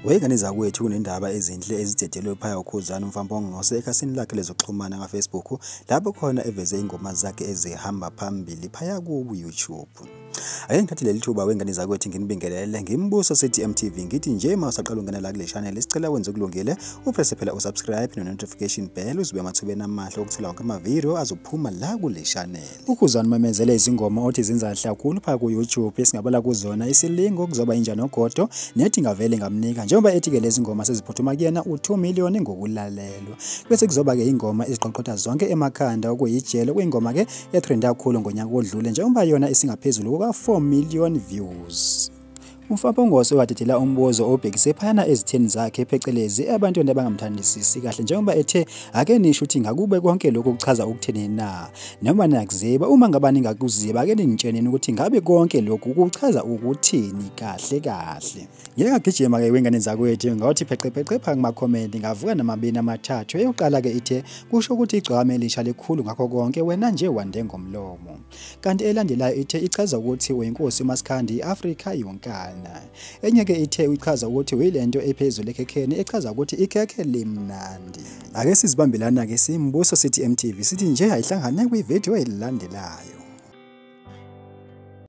Wey'ngane zakwethu, kunendaba ezinhle ezidedelwe phaya uKhuzani Mfampongose ekhasini lakhe lezokuxhumana ka-Facebook, lapho khona eveze ingoma zakhe ezihamba phambili phaya ku-YouTube. Ake ngithathe leli thuba wey'ngane zakwethu nginibingelele ngimbuso sithi MTV, ngithi nje uma usaqala ungena la kule channel, sicela wenze okulungile, upresse phela usubscribe no-notification bell, uzobe emathubeni amahle okuthola wonke amavidiyo azophuma la kule channel. UKhuzani umemezele izingoma othi zenza kahle kakhulu phaya ku-YouTube, esingabala kuzona Isilingo, Kuzoba Inja Nogodo, nethi Ngavele Ngamnika, njengoba ethi-ke lezi ngoma seziphuthuma kuyena u-2 million ngokulalelwa. Bese kuzoba-ke ingoma eziqoqotha zonke emakhanda, okuyijele, kuyingoma-ke etrenda kakhulu ngonyaka odlule, njengoba yona isingaphezulu kuka-4 million views. UMfampongose wadedela umbuzo obhekise phayana ezitheni zakhe, phecelezi ebantwini abangamthandisisi kahle, njengoba ethe ake nisho ukuthi ngakube konke lokhu kuchaza ukuthini na, noma niyakuziba. Uma ngabe ningakuziba, ake ningitsheneni ukuthi ngabe konke lokhu kuchaza ukuthini kahle kahle. Ngike ngagijima-ke wey'ngane zakwethu, ngathi pheqe pheqe pha kumakhomenti, ngavuka namabini amathathu. Eyokuqala-ke ithe kusho ukuthi igcwame elisha likhulu ngakho konke, wena nje wande ngomlomo. Kanti elandelayo ithe ichaza ukuthi uyinkosi uMasikhandi i-Afrika yonkana. Enye-ke ithe ichaza ukuthi uyilento ephezulu ekhekheni, echaza ukuthi ikhekhe limnandi. Ake sizibambelana-ke simbuso sithi MTV, sithi nje ayihlangane kwividiyo elandelayo.